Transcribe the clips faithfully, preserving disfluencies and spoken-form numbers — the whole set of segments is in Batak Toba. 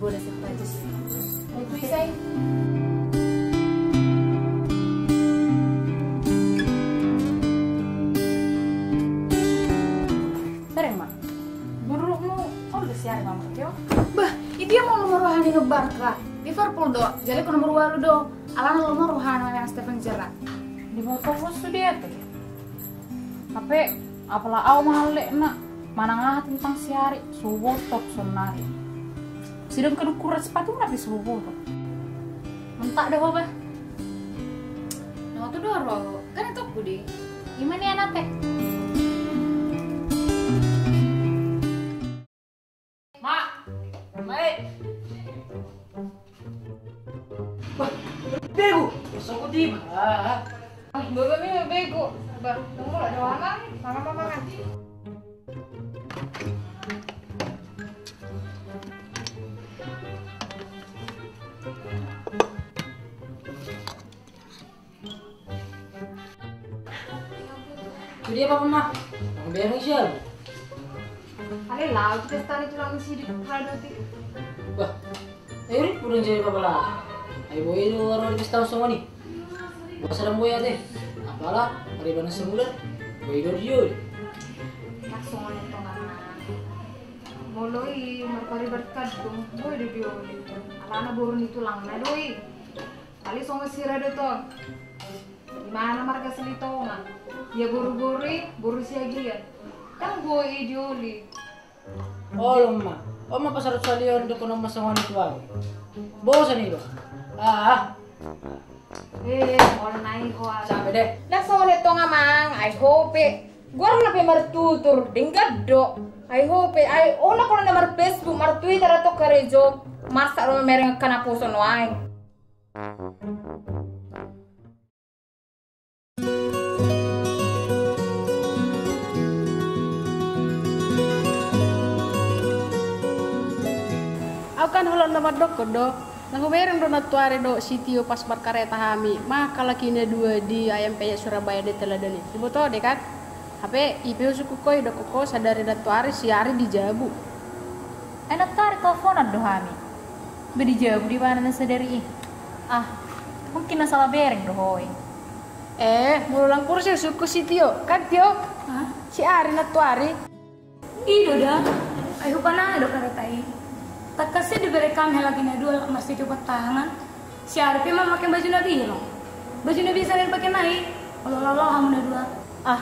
Bodas yang bagus. Itu isai. Bareng ma. Burukmu, oh, udah siar, Mama, yo. Bah, itu yang mau nomor rohani ngebar ka Liverpool do. Jadi aku nomor walu do. Alana nomor rohani sama Stephen Gerrard. Di motor lu sudah ya, teh? Hape, apala au mahalekna, manang aha tentang si Ari, so huboto saonari. Sedangkan ukuran sepatuna pe so huboto. Mentak do ho, bah. Nah, tu do ro, kan itu aku di. Ima ni anak teh. Mak, mai. Bah, bego. Besok ku tiba. Ah, ah. Baba mi bego. Bah, tunggu lah, doa mah. Mama, mama, mama. Sude, Papa, Ma. Aku bereng sian. Ale, laho tu pesta ni tulang si di Radoti. Wah, eh, ri, udah jadi Papa lah. Ai boi do ro di pesta songon i. Boasa dang boi ate. Apala paribanan semula. Boi do dio. Langsung oleh tongan. Molo i marpariban kandung, boi do dio. Alana boru ni tulangna do i. Alai songon si Radot on. Di mana marga Silitonga? Ia boru-boru i, boru Siagian. Dang boi i dioli. Olo ma. On ma pasarut salion dohonon ma songon i tu au. Bosan iba. Ah. Eh, olo nai ho. Sampe deh. Dang songon i tong, Amang. Ai ho pe. Goarna pe martutur, denggan do. Ai ho pe. Ai, olo, olo na mar-Facebook, mar-Twitter atau karejo. Masa ro mamereng angka naposo nuaeng. Au kan holan na mandokkon do, na hubereng do nantuari dohot si Tio pas markareta hami, mangkahalaki na dua di Ayam Penyet Surabaya di Teladan i. Diboto de kan? Hape i pe husungkun ho i, dokkon ho sadari nantuari si Ari di jabu. Ai nantuari teleponan do hami. Ba di jabu do ibana na sadari i. Ah, mungkin na salah bereng do ho i. Eh, molo lang kursi husungkun si Tio. Kan, Tio? Hah? Si Ari nantuari. I do da. Ai hupanana do kareta i. Tangkas i dibereng hami halaki na dua, laho marsidi opat tangan. Si Ari pe mamake baju na biru. Baju na biasa na dipake na i. Olo, olo, olo, hamu na dua. Ah.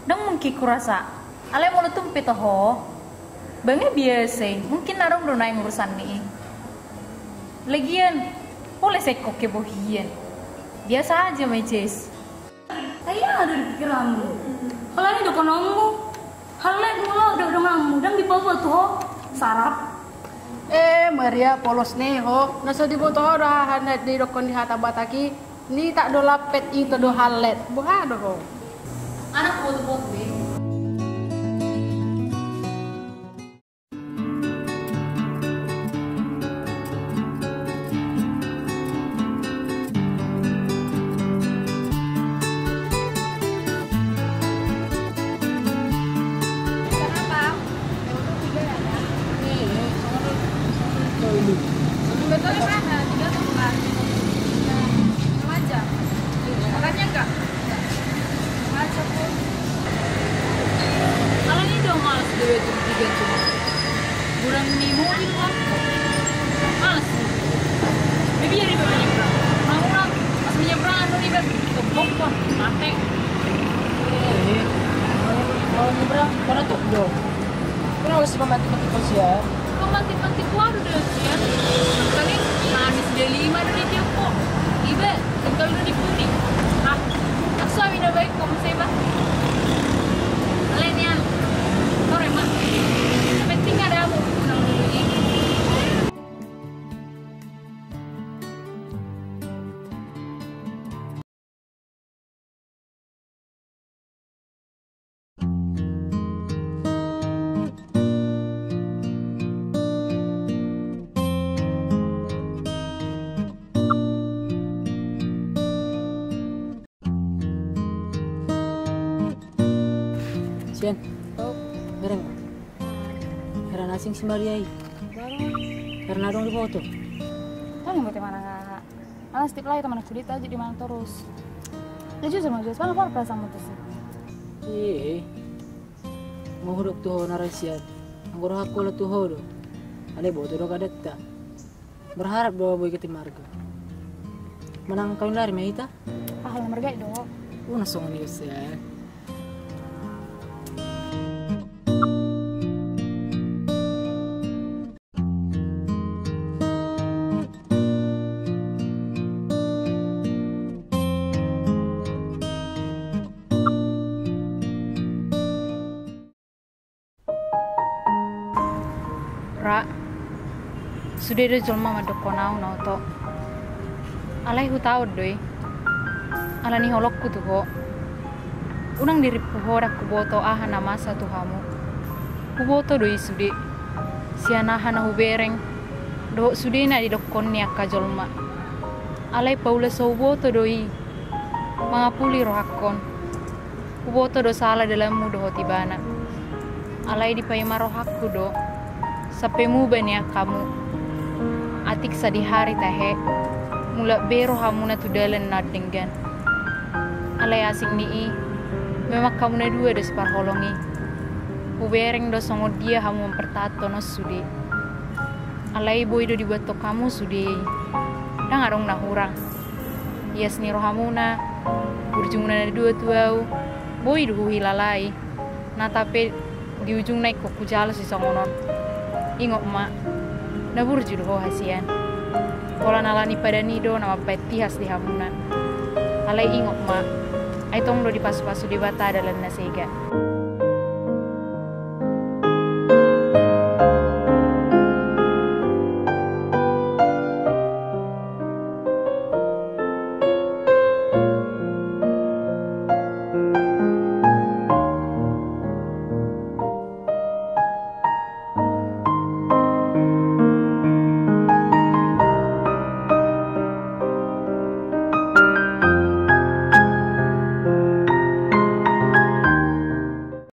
Dang mungkin kurasa. Alai molo tung pe toho. Bang i biasa i, mungkin na adong do naeng urusan ni i. Lagian, pola sengkok kebohian. Biasa aja ma i, Jess. Ai aha do di pikiranmu? Holan i dohononmu. Hallet molo do donganmu, dang dipaboa tu ho. Sarap. Eh, Maria, polos ni ho. Na so diboto ho do aha na didokkon ni hata Batak i. Nitak do lampet, ito do hallet. Boha do ho? Anak boto-boto be. Kenapa? Sebetulnya mana? Tiga atau empat? Sama aja. Makannya enggak? Sama aja, Bu. Kalau ini dong, males dua itu tiga tuh. Bulan Minggu di rumah. Males. Bibi jadi penyeberang. Orang-orang pas menyeberang, anu, dia bilang, "Kebok, Bang, mate." Eh, mau nyeberang, mana tuh, dong? Kenapa sih pemantik-pemantik kau sian? Pemantik-pemantik waduh deh sian. Kali manis deh lima dari tiap kok. Ibe, tinggal duduk di kuning. Ah, tak suami dah baik kok saya bah. Lain ya. Kau remah. Yang penting ada aku pulang dulu ini. Sian. Oh. Bereng. Heran asing si Maria i. Baru. Karena dong diboto. Tong yang boto manang aha? Ala setiap lae teman kulit aja di mana terus. Ya jujur mau jujur, apa perasaanmu tuh sih? Iya. Mau hudok tuh ho na rahasia. Anggo rohangku ala tuho do. Alai boto do kadetta. Berharap do boi gabe marga. Manang kawin lari ma hita? Ah, yang marga do. Unang songon i do se. Ra, sude do jolma mandokkon au na oto. Alai hutaon do i. Ala ni holongku tu ho. Unang dirimpu ho ndang huboto aha na masa tu hamu. Huboto do i sude. Sian aha na hubereng dohot sude na didokkon ni angka jolma. Alai paula so huboto do i. Mangapuli rohangkon. Huboto do sala dalanmu dohot ibana. Alai dipaima rohangku do sampe muba nian hamu. Atik sadihari tahe mulak be rohamuna tu dalan na denggan. Alai asing ni i, memang hamu na dua do siparholong i. Hubereng do songon dia hamu mampertahanhon on sude. Alai boi do dibuathon hamu sude i. Ndang adong na hurang. Ias ni rohamuna, burjumuna na dua tu au, boi do huhilala i. Nata pe di ujungna ingkon hujalo sisongon on. Ingot ma, na burju do ho hasian. Holan ala ni padan i do na mambahen tihas di hamuna. Alai ingot ma, ai tong do dipasupasu Debata dalan na sega.